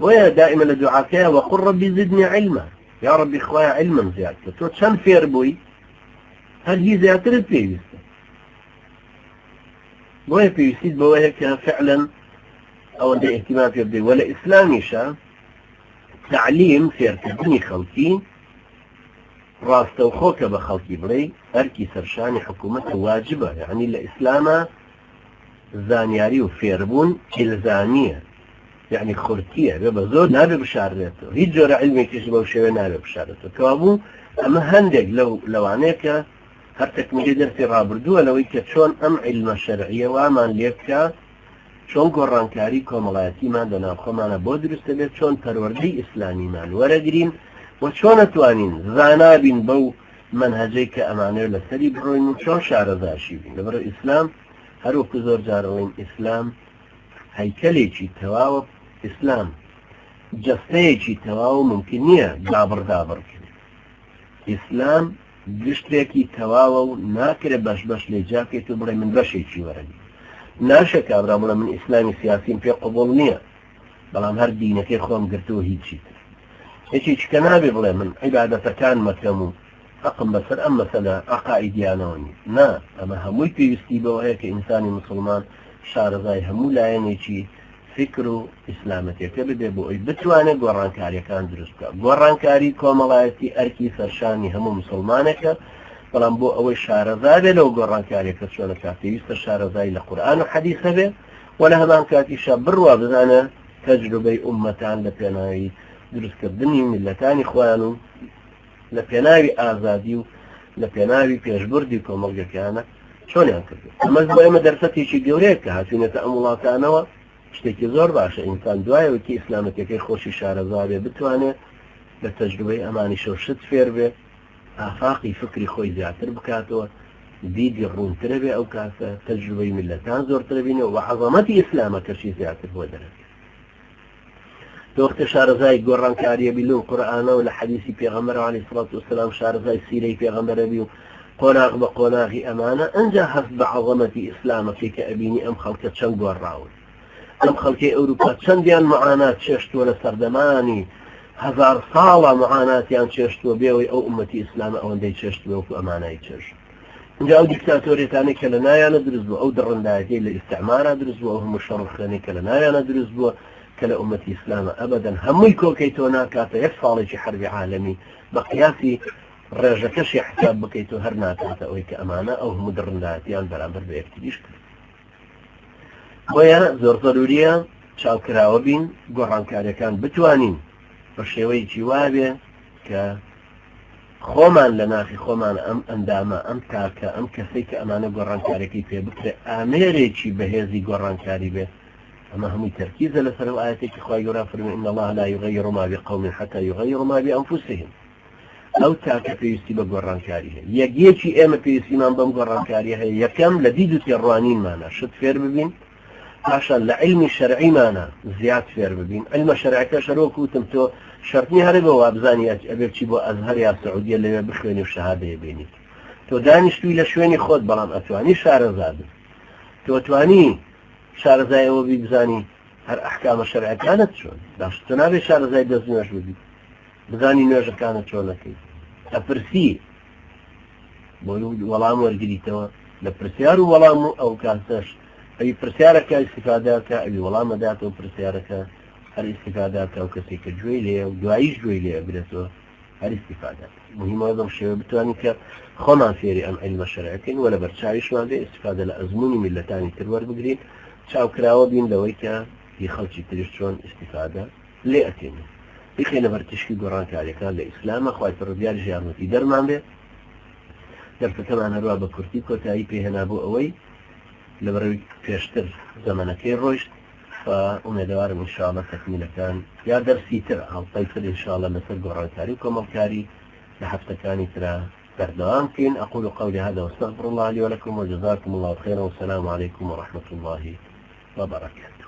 بۆیە دائیمە لە دوعاکەیە وقل ربی زدنی علما، یا ربی خوایە علمم زیاد کە. تۆ چەند فێر بووی هەر هی زیاترت پێویستە. بۆیە پێویستیت بەوە هەیە کە فعلا ئەوەندە اهتمام پێ بدەیت. وە لە ئیسلامیشە تعلیم فێرکردنی خەڵکی ڕاستەوخۆ کە بە خەڵکی بڵێ ئەرکی سەرشانی حکوومەتە واجبە. یعنی لە ئیسلامە زانیاری و فێربوون ئیلزامیە، یعنی خورتیە، بێ بە زۆر نابێ بشارێتەوە، هیچ جۆرە علمێکیش بەو شێوە نابێ بشارێتەوە. کەوابوو ئەمە هەندێک لەو لەوانەیە کە هەر تەکمیلی دەرسی ڕابردووە لەوەی کە چۆن ئەم علمە شەرعیە وامان لێ بکە، چۆن گۆڕانکاری کۆمەڵایەتیمان لە ناوخۆمانە بۆ دروستە بێت، چۆن پەروەردەی ئیسلامیمان وەرەگرین و چۆن ئەتوانین زانابین بەو منهەجەی کە ئەمانەوێت لەسەری بڕۆین و چۆن شارەزاشی بین. لەبەر ئیسلام هەروەکو زۆر جارڵین ئیسلام هەیکەلێکی تەواوە، ئیسلام جەستەیەکی تەواو ممکن نییە دابڕ دابڕ کرێت. ئیسلام گشتێکی تەواوە و ناکرێت بەش بەش لێ جاکەیت و بڵێ من بەشێکی وەرەگرم. ناشێ کابرا بڵێ من ئیسلامی سیاسیم پێ قبوڵ نییە، بەڵام هەر دینەکەی خۆم گرتووە هیچی تر. یەکێکی کە نابێ بڵێ من عیبادەتەکان مەکەم و حەقم بەسەر ئەم مەسەلە عەقائیدیانەوە نییە. نا، ئەمە هەمووی پێویستی بەوە هەیە کە ئینسانی مسلمان شارەزای هەموو لایەنێکی فکر و ئیسلامەتەکە ببێ بۆ ئەوی بتوانێت گۆڕانکاریەکان دروست بکات. گۆڕانکاری کۆمەڵایەتی ئەرکی سەرشانی هەموو مسلمانێکە، بەڵام بۆ ئەوەی شارەزا بێ لەو گۆڕانکاریەکە چۆنە کات پێویستە شارەزای لە قورئان و حەدیث هەبێ و لە هەمان کاتیشا بڕوا بزانە تەجروبەی ئوممەتان لە پێناوی دروستکردنی میللەتانی خۆیان و لە پێناوی ئازادی و لە پێناوی پێشبردی کۆمەڵگەکانە چۆنیان کردو. ئەمەش بۆ ئێمە دەرفەتێکی گەورەیە کە هاتوینەتە ئەم وڵاتانەوە. شتێکی زۆر باشە ئینسان دوایەوە کە ئیسلامەتەکەی خۆشی شارەزا بێ، بتوانێت لە تەجروبەی ئەمانیشەوە شت فێر بێ، ئافاقی فکری خۆی زیاتر بکاتەوە، دیدی ڕوونترە بێ، ئەو کاسە تەجروبەی میللەتان زۆرترە بینەوە و عەزەمەتی ئیسلامەکەشی زیاتر بۆ دەرەکەوێت. تۆ وەختێ شارەزای گۆڕانکاریە بی لەو قورئانە و لە حەدیسی پێغەمبەر عەلەیهی سڵات وسلام شارەزای سیرەی پێغەمبەرە بی و قۆناغ بە قۆناغی ئەمانە، ئەنجا هەست بە عەزەمەتی ئیسلامەکەی کە ئەبینی ئەم خەڵکە چەند گۆڕاون، ئەم خەڵکەی ئەوروپا چەندیان معانات چێشتووە لە سەردەمانی هەزار ساڵە معاناتیان چێشتووە بێەوەی ئەو ئومەتی ئیسلامە ئەوەندەی چێشتووە وەکو ئەمانای چێشت. اینجا ئەو دیکتاتۆریەتانەی کە لە ناویانە دروست بوو، ئەو دڕندایەتیەی لە ئیستعمارا دروست بوو، ئەو هەموو شەڕ و خوێنەی کە لە ناویانە دروست بووە کە لە ئومەتی ئیسلامە ئەبەدەن هەمووی کۆکەی تۆ ناکاتە یەک ساڵێکی حەربی عالەمی بە قیاسی ڕێژەکەشی حساب بکەیت و هەر ناکاتە ئەوەی کە ئەمانە ئەو هەموو دڕندایەتیان بەرامبەر بە یەکتریش کرد. بۆیە زۆر زەروریە چاوکراوە بین، گۆڕانکاریەکان بتوانین بە شێوەیەکی وابێ کە خۆمان لە ناخی خۆمان ئەم ئەندامە، ئەم تاکە، ئەم کەسەی کە ئەمانە گۆڕانکاریەکەی پێ بکرێ ئامێرێکی بەهێزی گۆڕانکاری بێ. ئەمە هەمووی تەرکیزە لەسەر ئەو ئاەتێکی خوای گەورە فەرمی إن الله لا يغير ما بقوم حتى يغيروا ما بأنفسهم. ئەو تاکە پێویستی بە گۆڕانکاری هەیە. یەک یەکی ئێمە پێویستیمان بەم گۆڕانکاری هەیە. یەکەم لە دید و تێڕوانینمانە شت فێر ببین، پاشان لە علمی شەرعیمانە زیاد فێر ببین. علمە شەرعەکە شەرۆک وتم تۆ شەرت نییە هەرێ بۆ وابزانی ئەبێ بچی بۆ ئەزهەر یا سعودیە لەوێ بخوێنی و شەهادەیە بێنیت. تۆ دانیشتووی لە شوێنی خۆت، بەڵام ئەتوانی شارەزا بی. تۆ توانی شارەزای ئەوە بی بزانی هەر ئەحکامە شەرعەکانت چۆن. باش تۆ نابێ شارەزای دەست نوێژ ببی، بزانی نوێژەکانت چۆنەکەی. ئەپرسی بۆ وەڵام وەرگریتەوە لە پرسیار و وەڵام و ئەو کاسەش ئەوی پرسیارەکە ئیسیفادەکە ئەوی وەڵامەداتەوە پرسیارەکە هەر ئیسیفادەکە و کەسێک کە گوێی لێ و دواییش گوێی لێ ئەگرێتەوە هەر ئیسیفادە. مهمە بەم شێوە بتوانین کە خۆمان فێری ئەم عیلمە شەرعەکەین و لە بەرچاویشمان بێ ئیسیفادە لە ئەزمموی میلەتانی تر وەربگرین، چاوکراوە بین لەوەی کە هی خەڵکی تریش چۆن ئیسیفادە لێ ئەکەین. بیخەینە بەر تیشکی گۆڕانکاریەکان لە ئیسلامە. خوای پەروەردگاریش یارمەتی دەرمان بێ. دەرسەکەمان هەروە بە کورتی کۆتایی پێهێنا بۆ ئەوەی لە بەرەوەی پێشتر زەمەنەکەی ڕۆیشت و ئومێدەوارم ئینشاءاللە تەکمیلەکان یا دەرسی تر ئەڵقەی تر ئینشاءاللە لەسەر گۆڕانکاری و کۆمەڵکاری لە هەفتەکانی ترا بەردەوام بکەین. أقول قولي هذا واستغفر الله لي ولكم وجزاكم الله خيرا والسلام عليكم ورحمة الله وبركاته.